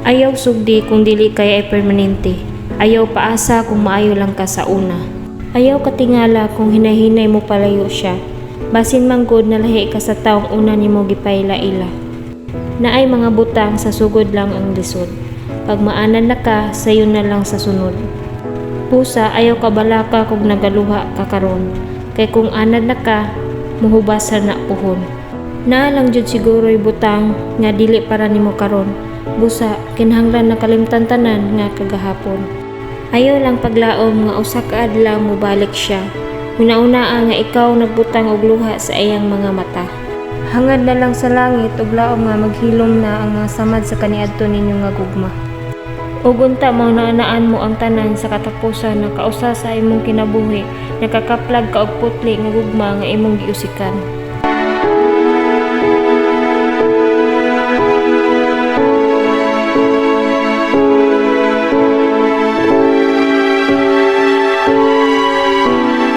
Ayaw sugdi kung dili kay ay permanente. Ayaw paasa kung maayo lang ka sa una. Ayaw katingala kung hinahinay mo palayo siya. Basin man gud nalahi ka sa taong una nimo gipaila-ila. Naay mga butang sa sugod lang ang lisod. Pag maanad na ka, sayon na lang sa sunod. Busa ayaw kabalaka kung nagaluha ka karon. Kay kung anad na ka, muhubas ra na puhon. Naa lang jud siguro'y butang nga dili para nimo karon. Busa kinahanglan na kalimtan tanan nga kagahapon. Ayaw lang paglaom nga usa ka adlaw mobalik siya. Huna-hunaa nga ikaw nagbutang og luha sa iyang mga mata. Hangad na lang sa langit ug laom nga maghilom na ang mga samad sa kaniadto ninyo nga gugma. Ug unta mahuna-hunaan mo ang tanan sa katapusan nga kausa sa imong kinabuhi, nakakaplag ka og putli nga gugma nga imong giusikan.